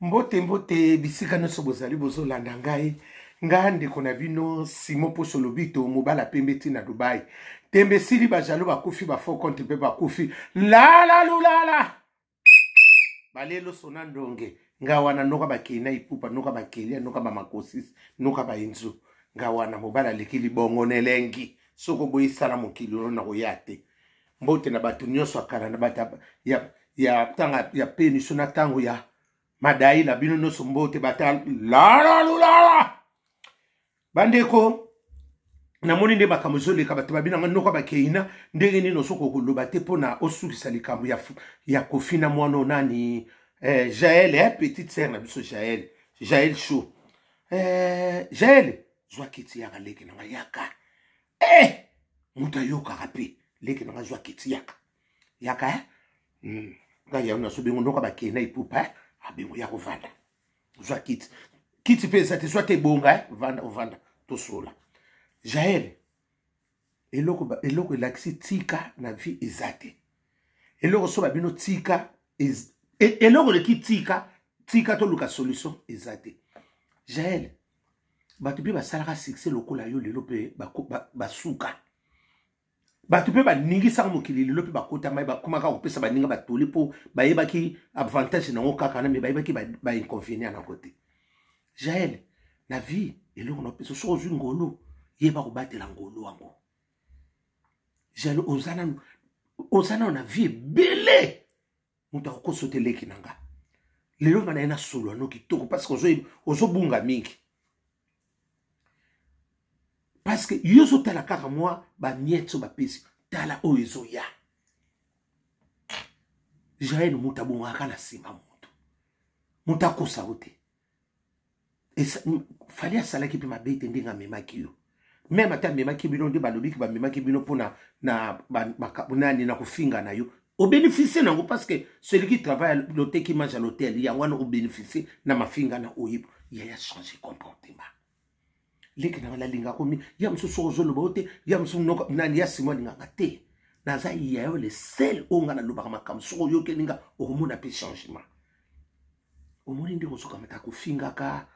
Mbote mbote bisika nyonso bozali bozolanda ngai nga ndeko na bino Simon Poso Lobito mobala pembe ti na Dubai tembe esili bajalo bakufi ba faux compte mpe bakufi lala lulala balelo sona ndonge nga wana noka bakei na ipupa noka bakelia noka bamakosis noka bainzu nga wana mobala aleki libongo na elengi soki oboyi sala mokili ono nakoya te mbote na bato nyonso ya kala na bato ya, ya ntango ya peniso na ntango ya madai na bino nyonso mbote bata lalalulala bandeko namoni nde makambo ezoleka bato babi nanga noko bakeina ndenge nini osoki okoloba te mpo na osukisa likambo ya, ya kofi na mwana nani eh, jael eh, petite sœur na biso jael jael show eh, jael zwa kiti yaka leki nanga yaka eh moto ayokaka mpe leki nanga zwa kiti yaka yaka eh? mm. ngai yango nazobengo ndoka bakei na ipupa eh? abengo ya kovanda zwa kiti kiti mpe eza te zwa te ebonga eh? vanda ovanda tosola jael eloko, eloko elakisi tika na vie eza te eloko so babino tika e, eloko eleki tika tika toluka solution eza te jael bato mpe basalaka succès lokola yo lelo mpe basuka bato mpe baningisaka mokili lelo mpe bakota mai bakomaka kopesa baninga batoli mpo bayebaki avantage nango kaka na me bayebaki bainconvénient nango te jael na vie eloko na opesa soki ozwi ngolu yeba kobatela ngolu yango jael oza nanu oza nanu na vie ebele moto akokoso te leki na nga lelo nga na ye nasolola no kitoko parce que ozobunga mingi parce que yo ozotala kaka mwa bamiete oyo bapesi tala oyo ezoya jael moto abongaka na nsima moto moto akosa yo te fali asalaki mpe mabe te ndenge amemaki yo meme ata amemaki bino nde balobiki bamemaki bino mpona na nani na kofinga na yo obénéficie nango parce que celui qui travaille l'hôtel qui mange à l'hôtel yango wana obénéficie na mafinga na oyebi yaya changer comportement leki nanga nalingaka mi ya mosusu ozoloba yo te ya mosusu nani ya simo alingaka te naza yayo le sel oyo nga nalobaka makambo soki oyokeli nga okomona mpe changement omoni ndenge ozokamata kofingaka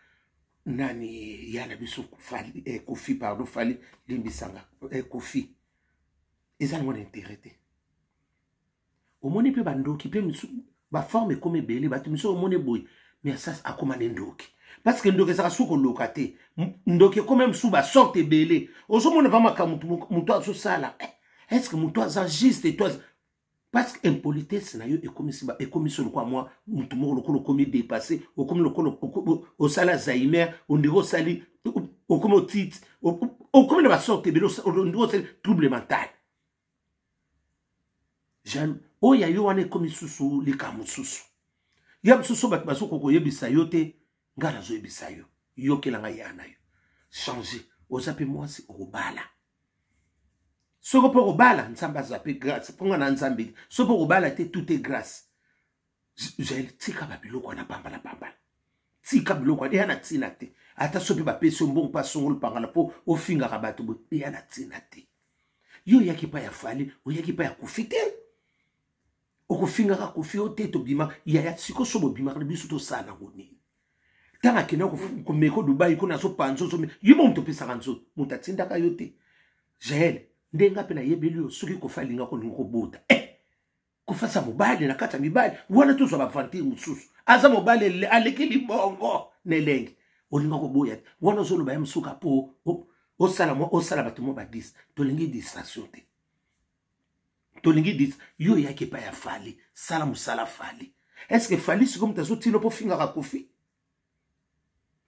nani ya na biso fali eh, kofi pardon fali limbisanga eh, kofi eza nango na intérêt te omoni mpe bandoki mpe baforme ekoma ebele bato misusu omoni boye mais asas akoma nde ndoki parce que ndoki ezalaka soki koloka te ndoki ekoma mosusu basorte ebele ozomona va makambo moto azosala eh, est ce que moto aza juste to parce que impolitesse na yo ekomisi ekomisi lokola mwa motu moko lokola okomi dépassé okomi lokola osali alzheimer ondire osali okomi otite okomi na basorte ebele ondire osali trouble mental jaloux oyo ya yo wana ekomi susu likambo mosusu ya mosusu bato bazokoka koyebisa yo te ngai nazoyebisa yo yokela ngai ya na yo change oza mpe mwasi okobala soki mpe okobala nzambe aza mpe grâce mpo ngai na nzambe soki mpe okobala te tout est grâce jael tika babiloko wana pambala pambala tika biloko wana eya na ntina te ata soki mpe bapesi yo mbongo mpe asongoli pangala mpo ofingaka bato boye eya na ntina te yo oyaki epai ya fali oyaki epai ya kofi te okofingaka kofi yo te tobima yaya siko so bobimaka na biso tosala nango nini ntango akenda komeko dubai kuna azopanza ozo yo mo moto opesaka nzoto moto atindaka yo te jael ndenge nga mpe nayebeli yo soki kofi alingaka olingi kobota eh! kofi aza mobali na kati ya mibali wana tozwa baventure mosusu aza mobali aleki libongo na elengi olinga koboya te wana ozoloba ye mosuka mpo osala osala bato mwa badis tolingi distraction te tolingi dis yo oyaki epai ya fali sala mosala fali est ce que fali sikoyo moto azotina mpo ofingaka kofi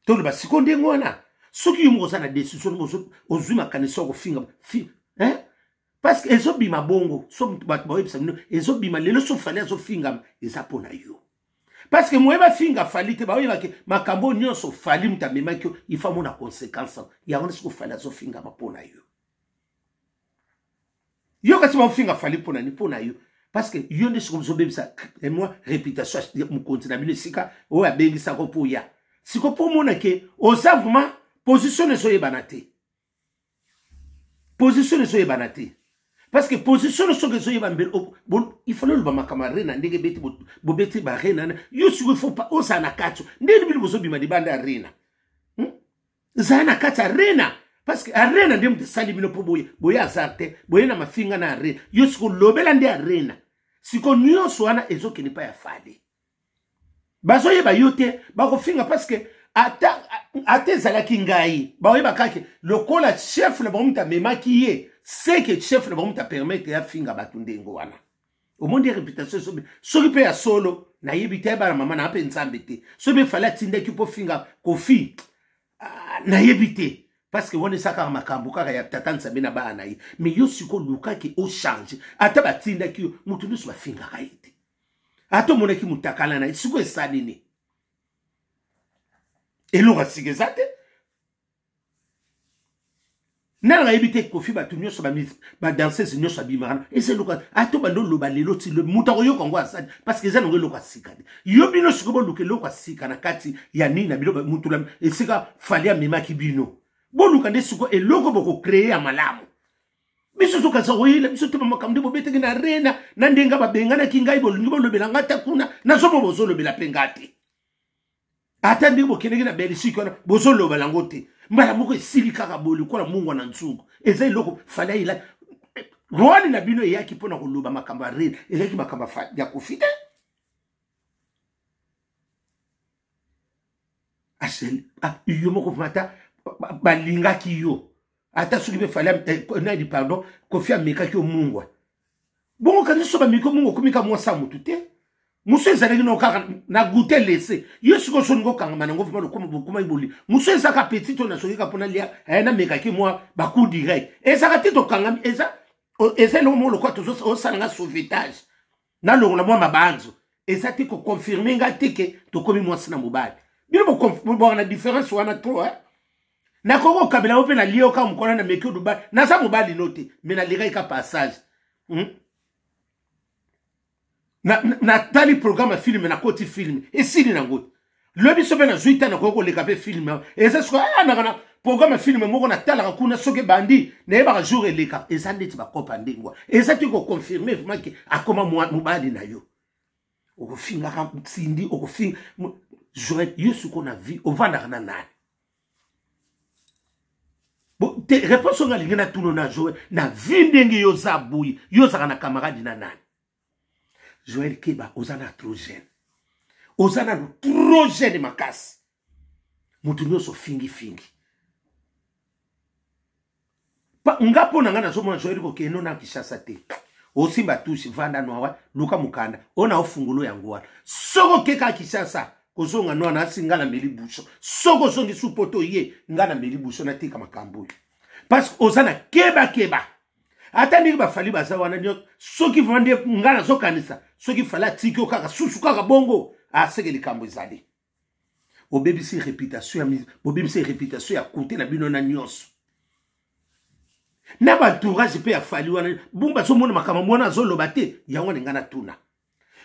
toloba sikoyo ndenge wana soki yo moko oza na decision ozwi makanisi ya kofinga hein? parce que ezobima bongo so bato baoyebisa bino ezobima lelo so fali azofingama eza mpo na yo parce que moye bafinga fali te baoyebake makambo oyo nyonso fali moto amemaki yo ifa amona conséquence yango nde siko fali azofingama mpo na yo yo kasi baofinga fali mpo na nini mpo na yo parce que yo nde sikoyo ozobebisa mwa réputation ya mokonzi na bino esika oyo abengisako mpo oya sikoyo mpo omona ke oza vraiment position ezoyebana te position ezoyebana te Parce que position no soki ezoyeba mbele, il faut loloba makambo ya rena ndenge beti bobeti barena na yo. Sikoyo faut ozala na kati ndenge bino bozobima libanda ya rena. Zala na kati ya arena, parce que arena nde moto esali bino mpo boye boye hasard te, boye na mafinga na arena. Yo siko lobela nde arena. Siko nyonso wana ezokende epai ya Fally, bazoyeba yo te, bakofinga, parce que ata ezalaki ngai, baoyeba kaka lokola chef na bango moto amemaki ye, seke chef na bango moto apermettre afinga bato ndenge wana. Omoni réputation esobi. Soki mpe ya solo, nayebi te, ayebana mama na mpe Nzambe te. Soki mpe Fally atindaki mpo finga Kofi, ah, nayebi te, parce que wana eza kaka makambo kaka ya tata Nzambe na bana na ye. Mais yo sikoyo olukaki ochange. Ata batindaki yo, moto nyonso bafingaka ye te. Ata omonaki motakala na ye, sikoyo esali nini? Eloko ya sika eza te. Nani ayebi te Kofi, bato nyonso, badanseuse nyonso abimaka, eza eloko. Ata bando oloba lelo ti moto akoyoka yango asali, parce que eza nango eloko ya sika te. Yo bino sikoyo boluka eloko ya sika na kati ya nini na bino. Motu esika Fally amemaki bino, boluka nde sikoyo eloko bokocréer ya malamu. Biso sokanisa koyela biso te bamakambo nde bobetaki na rena na ndenge babenganaki ngai. Bolingi bolobela ngai ata kuna nazomona bozolobela mpe ngai te. Ata ndenge bokendeki na Belgique wana, bozoloba yango te. Mbala moko esili kaka boye lokola mungwa na nzungu. Eza eloko Fally ayela rwani na bino eyaki mpona koloba makambo ya rene, ezalaki makambo ya Kofi te. Yo moko ata balingaki yo, ata soki mpe Fally, nani, pardon, Kofi amekaki yo mungwa bongo, kandi so bameki yo mungwa, okomi ka mwasi ya motu te. Mosu ezalaki no kaka na goûter laisser yo. Sikoyo so olingi okangama nango vraiment lokoma bokomaki boli. Mosu ezaka petit oyo nasokika mpona lia, namekaki mwa bacoup direct, ezaka te. Tokangami, eza eloko moko lokola tozosala nga sauvetage, nalongola mwa mabanzo. Eza te koconfirmer nga te ke tokomi mwasi na mobali. Bino bobwaka na différence wana trop, eh? Nakoki kokabela yo mpe nalie yo kaka mokolo na meki Dubai, naza mobali no te, mais nalekaki ka passage. Natali programme ya film, nakoti film, esili nango te. Lobi so mpe nazwi ta, nakoki koleka mpe film. Eza sikoyo naka na programme ya film moko natalaka kuna, soki ebandi nayebaka jour eleka. Eza ndeti bakopa ndengwa, eza te koconfirmer vraiment ke akoma mobali na yo. Okofingaka Cindy, okofinga Joel. Yo sikoyo na vie ovandaka na nani te? Réponse oyo alingi natuna na Joel: na vie ndenge yo oza boye, yo ozalaka na camarade na nani? Joel, keba, oza na trop jeune, oza nano trop jeune makasi. Moto nyonso fingifingi nga. Mpo na nga nazomona Joel kokende na Kinshasa te. Osimba touche, vanda noawa, luka mokanda oyo na ofungulo yango wana. Soki okeka Kinshasa, kozonga no wana asi nga na meli buso. Soki ozongi su poto ye, nga na meli buso, natika makambo oyo, parce que oza na kebakeba. Ata ndenge baFally baza wana nyonso, soki vraiment nde nga nazokanisa, soki Fally atiki yo kaka susu kaka bongo, aseke likambo ezali. Obebisi réputation ya, bobebisi réputation ya kote na bino na nyonso na baentourage mpe ya Fally wana. Bongo bazomona makambo mwana azoloba te, yango wana ngai natuna.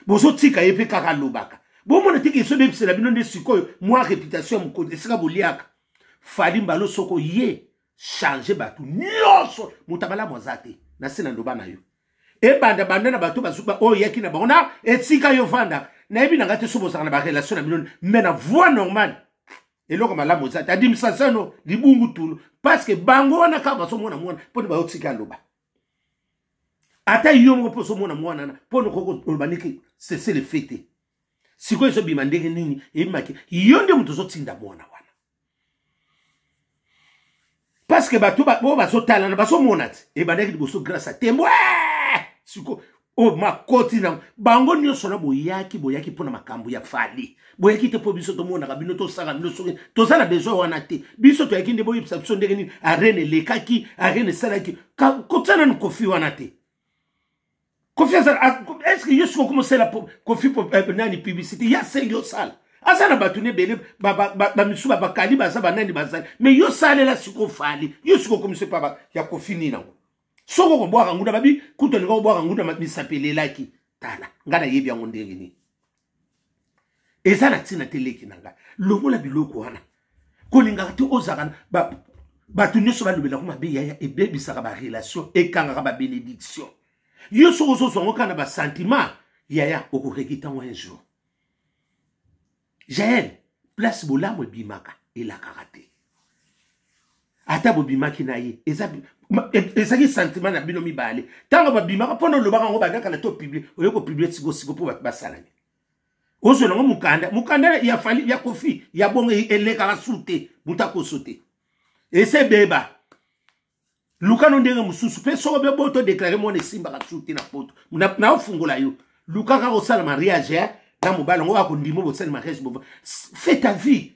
Bozotika ye mpe kaka alobaka, bomona teke esobebisela bino nde sikoyo mwa réputation ya mokonzi esika boliaka. Fally mbalo soko ye change bato nyonso, moto abalamu aza te. Na se na ndoba na yo ebanda banda na bato oyo oyaki na bango na esika yo vanda, nayebi na ngai te so bozalaka na barelation na bino, mais na voie normale eloko malamu eza te. Administration libungu tulu, parce que bango wana kaka bazomona mwana mpona bayotika aloba. Ata yo moko mpo ozomona mwana na mpona okoki koloba niki cessez le fait te. Sikoyo ezobima ndenge nini? Ebimaki yo nde moto ozotinda mwana wana, parce que bato oyo bazotalana bazomona te. Ebandaki liboso grâce a tembo, siko oyo makoti na bango nyonso na boyaki, boyaki mpona makambo ya Fally. Boyaki te mpo biso tomonaka bino, tosaka bino. Soki toza na besoin wana te, biso toyaki nde boyebisa biso ndenge nini arene elekaki, arene esalaki. Kotia nanu Kofi wana te. Kofi aza, est ce que yo soki okomosala Kofi nani publicité ya sengi osala, aza na bato nebele, bamisu bakali baza, banani bazali, mais yo salela siko Fally. Yo siko okomisa epa ya Kofi nini yango? Soki okobwaka ngunda, babi kutu olinga kobwaka ngunda, misapelelaki. Tala, ngai nayebi yango ndenge nini. Eza na ntina te, leki na ngai. Longola biloko wana, kolingaka te ozalaka. Bato nyonso balobelako mabe yaya, ebebisaka barelation, ekangaka babénédiction. Yo soki ozozwa yango kaka na basentiment yaya, okoregita yango un jour. Jael, place bolamu ebimaka elakaka te. Ata bobimaki na ye, ezalaki sentiment na bino mibale. Ntango babimaka mpo na olobaka yango bandaka na to publie, oye kopublie sikosiko mpo bato basalani. Ozwa nango mokanda, mokanda ya Fali, ya Kofi, ya bongo elekaka su te, moto akoso te, ese ebeba. Lukano ndenge mosusu mpe soko mpe boto deklare mwana esimbaka su te na poto naofungola yo. Luka kaka osala mariage eh, na mobali yango akondima bosali mariage, bova fais ta vie.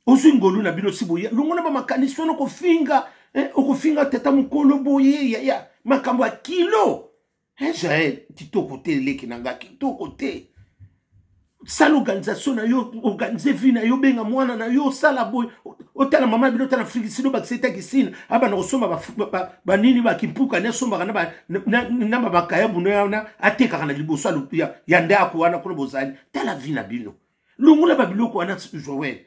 Ozwi ngolu na bino si boye longola bamakanisi wana okofinga eh, okofinga tata mokolo boye yaya, makambo ya kilo eh, Jael kitoko te, eleki na nga kitoko te. Sala organisation na yo, organise vie na yo, benga mwana na yo, osala boye, otala mama bino, otala frigisino, bakisa etakisina, abanda kosomba banini bakimpukani, asombaka na bamakaya buno wana, atekaka na liboso ya ndako wana kuna bozali. Tala vie na bino, longola babiloko wana Joel.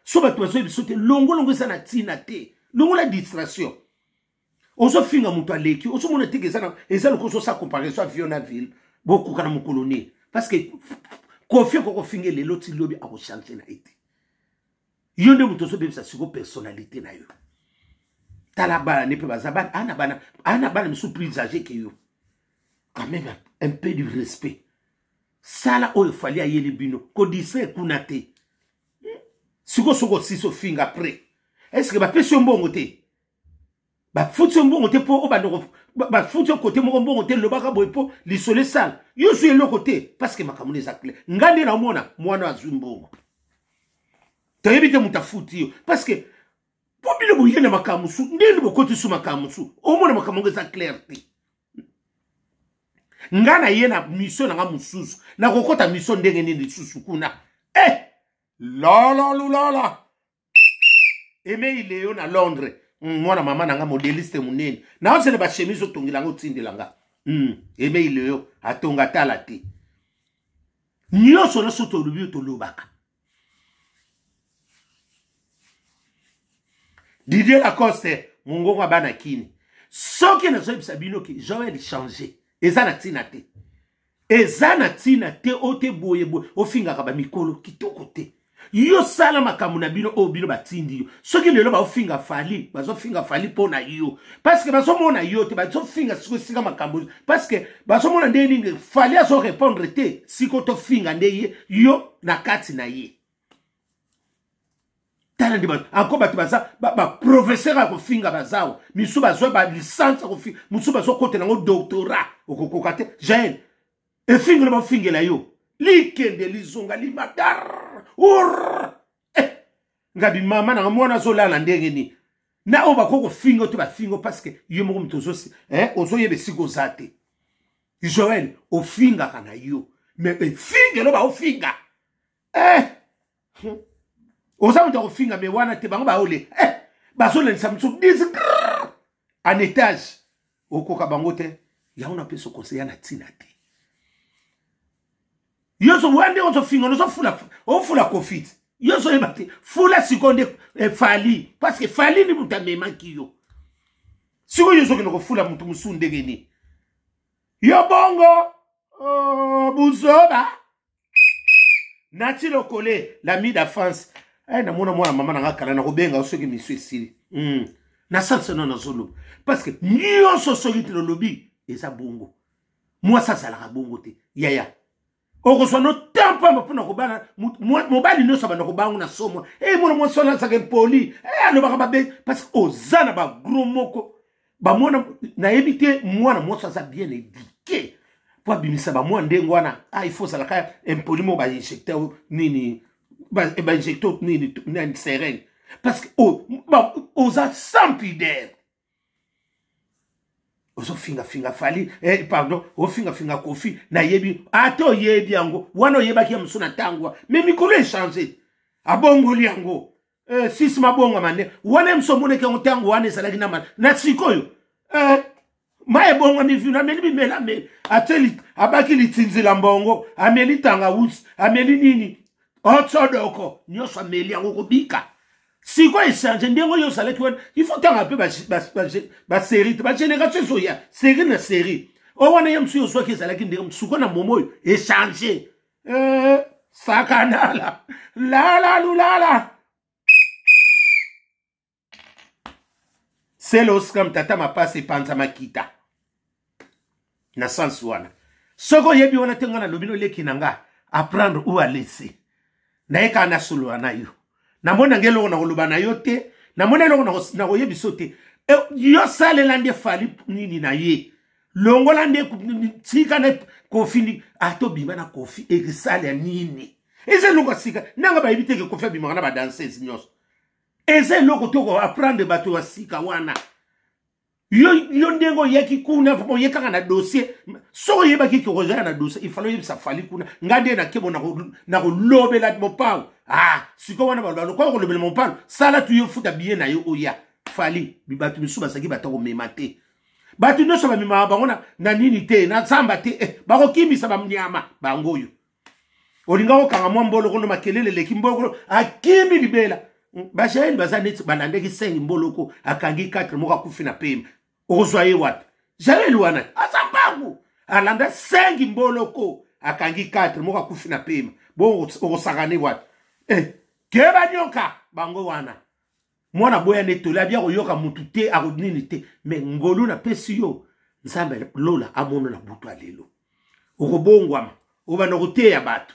So bato bazoyebi biso te, longolongo eza na ntina te, longola distraction. Ozofinga moto aleki, ozomona teke eza lokola ozosala comparaison ya vion na ville, bokoka na mokolo nini? Parce que Kofi akoki kofinga lelo ti lobi, akochange na ye te. Yo nde moto ozobebisa siko personnalité na yo. Tala bana ne mpe baza bana, ana bana, ana bana misusu plus âgé que yo. Quand même un peu du respect. Sala oyo Fali ayeli bino, kodistraire kuna te. Siko soki osisi ofinga après, est ce que bapesi yo mbongo te? Bafuti yo mbongo te mpo obanda, bafuti yo kote moko mbongo te? Lobaka boye mpo lisolo esala yo ozwi eloko te, parce que makambo eza clair. Nga nde naomona mwana azwi mbongo, toyebi te moto afuti yo, parce que mpo bino boye na makambo mosusu, ndenge bokoti su makambo mosusu, omona makambo yango eza clair te. Nga na ye na mission na nga mosusu, nakokɔta mission ndenge nini lisusu kuna? Eh, lolo lulolo emei leo na Londres, mwana mama na nga modeliste monene, naozela bachemise otongela nga, otindela nga. Emei leo atonga tala te nyonso nyonso tolobi oyo tolobaka. Didier Lacoste, mongongo ya bana kini, soki nazoyebisa bino ke Joel change, eza na ntina te, eza na ntina te. Oyo te boye boye ofingaka bamikolo kitoko te. Yo sala makambo na bino oyo bino batindi yo. Soki lelo baofinga Fali, bazofinga Fali mpo na yo, parce que bazomona yo te. Bazofinga siko esika makambo, parce que bazomona ndenge nini Fali azorépondre te. Siko tofinga nde ye yo na kati na ye. Tala nde bato anko, bato baza baprofesseur ya kofinga, bazawa misusu bazwa balicence ya kofinga, mosusu bazokotela yango doctorat. Okokoka te Jael, efingelo bafingela yo likende lizonga limadar ur eh, ngabi mama nanga mwana azolala ndenge nini na oyo bakoki kofinga te, bafinga parce que yo moko moto ozoyeba esika oza te. Joel, ofingaka na yo, mais efingelo baofinga eh. Oza moto ya kofinga, me wana te bango baole eh. Bazolendisa mosusu 10 en étage, okoka bango te. Yango napesa conseil ya na ntina te. Yo so wana ndenge ozofinga, ozofula, ofula Kofi te, yo ozoyeba te. Fula sikoyo nde eh, Fali, parce que Fali nde moto amemaki yo. Sikoyo yo ozokende kofula moto mosusu ndenge nini? Yo bongo, oh, buzoba. Nati Lokole, l'ami d'enfance, eh, namona mwana mama na nga kala, nakobenga yo soki miso esili. Nasalisa no, nazoloba parce que nyonso soki tolobi eza bongo. Mwasi azalaka bongo te yaya, okozwa no temps pamba mpona kobala. Mobali nyonso abanda kobango na somo e mwana mwasi wana azalaka impoli e alobaka mabe, parce que oza na bagros moko bamwana. Nayebi te, mwana mwasi aza bien éduqué mpo abimisa bamwa ndenge wana. Ah, il faut ozalaka impoli moko, bainjecte nini, bainjecte nini, nani, seringue, parce que oza sans pudeur. Ozofingafinga Fali, eh, pardon, ofingafinga Kofi. Nayebi ata oyebi yango wana, oyebaki ya mosu na ntango, me mikolo echange, abongoli yango eh, sisi mabongama nde wana ye mosu omonaki yango ntango wana ezalaki na, na sikoyo eh, ma ebongami vino, ameli bimela, ameli atie, abaki litinzila mbongo, ameli tangawusi, ameli nini, otsodoko nyonso ameli yango kobika. Sikoyo echange ndenge oyo ozalaki wana, il faut tanga mpe basérie te, bagénération ezoya série na série. Oyo wana ye mosusu ozwaki ezalaki ndenge mosusu, na momo oyo echange. Eh, sakanala lala lulala sele oscam tata mapasi epanza makita na sens wana. Soki oyebi wana te, nga nalobi noleki na nga apprendre ou à laisser. Naye kaka nasolola na yo, namoni nanga eloko na koloba na yo te, namoni eloko na koyebisa yo te. E, yo salela nde Fally nini na ye, longola nde tika na Koffi, atobima na Koffi ekisala nini? Eza eloko ya sika nanga bayebi te ke Koffi abimaka na badanseuse nyonso. Eza eloko to koapprendre bato ya sika wana. Yo, yo ndenge oyaki kuna, oye kaka na dossier. Soki oyebaki ke kozala na dossier, il fallait oyebisa Fally kuna: nga nde nakebo na kolobela Mopao. Ah, sikoyo wana baloba lokola kolobela Mopao, sala tu yo futa billet na yo oya. Fally, bato misusu bazalaki bato komema te, bato nyonso bamemaka bango na nini te, na zamba te, eh, bakokimisa banyama bango. Oyo olinga kokanga mwa mboloko no makelele eleki, mboloko akimi libela. Bajael baza neti balandaki 5 mboloko, akangi 4, moko akufi na pema. Okozwa ye wapi? Jael wana aza mbangu, alanda 5 mboloko, akangi 4, moko akufi na pema. Bongo okosakane wapi? Eh, keba nyoka bango wana. Mwana boya nde toli abia koyoka mutu te, akonini te. Me ngolu napesi yo, Nzambe lola amono na butu ya lelo, okobongwama, obanda koteya bato.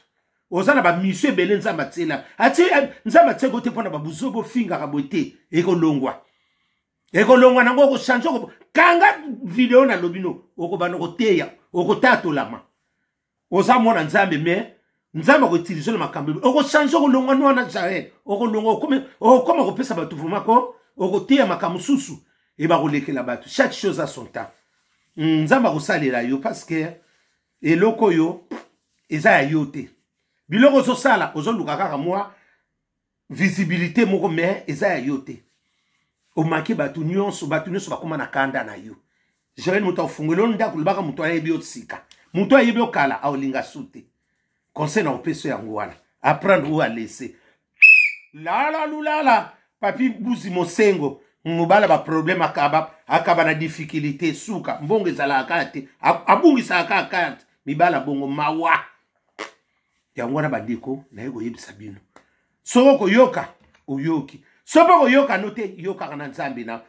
Oza na bamisio ebele Nzambe atiela, atie Nzambe atieko te mpo na babuzo bofingaka boye te. Ekolongwa, ekolongwa nango, okochange. Kanga video nalobi no, okobanda koteya, okotatolama. Oza mwana Nzambe, me Nzambe akoutilize na makambo. Okochange, okolongwa no wana Jael, okolongwa, okoma kopesa bato vraimen ko okoteya makambo mosusu ebakolekela bato. Chaque chose a son temps. Nzambe akosalela yo parce que eloko oyo eza ya yo te. Biloko ozosala, ozoluka kaka mwa visibilité moko, mais eza ya yo te. Omaki bato nyonso, bato nyonso bakóma na kanda na yo. Jael, moto afungoli yo ndako, lobaka moto ayebi yo sika, moto ayebi yo kala aolinga su te. Conseil na opesa yango wana, apprendre ou à laisser. Lala lulala papi buzi mosengo mobala baproblème, akaba, akaba na difficulté, suka mbongo ezalaka kaka te, abungisaka kaka carte mibala bongo mawa. Yango wana bandeko, naye koyebisa bino, soki okoyoka oyoki, soki okoyoka no te, yokaka na Nzambe na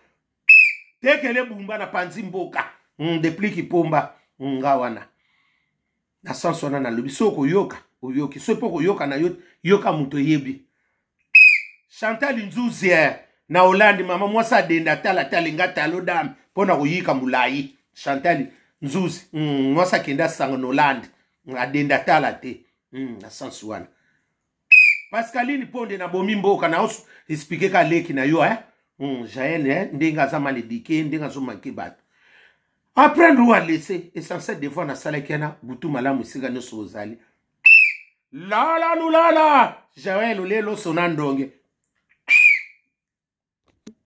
tekele bumba na panzi mboka depliki pomba nga wana na sens wana nalobi, soki okoyoka oyoki, soki mpo okoyoka na yo, yoka moto oyebi. Chantal Nzuzi na Hollande, mama mwasi adenda tala talinga talo dame mpo na koyika molai. Chantal Nzuzi, mwasi akende asango na Hollande, adenda tala te, na sens wana. Pascaline Ponde na bomi mboka na explique ka leki na yo, eh? Jael, eh? Ndenge aza mal éduqué, ndenge azomanke bato. Apprendre ou à laisser, essentiel devoir nasalaki wana. Butu malamu esika nyonso ozali. Lala lulala Jael olelo sona ndonge.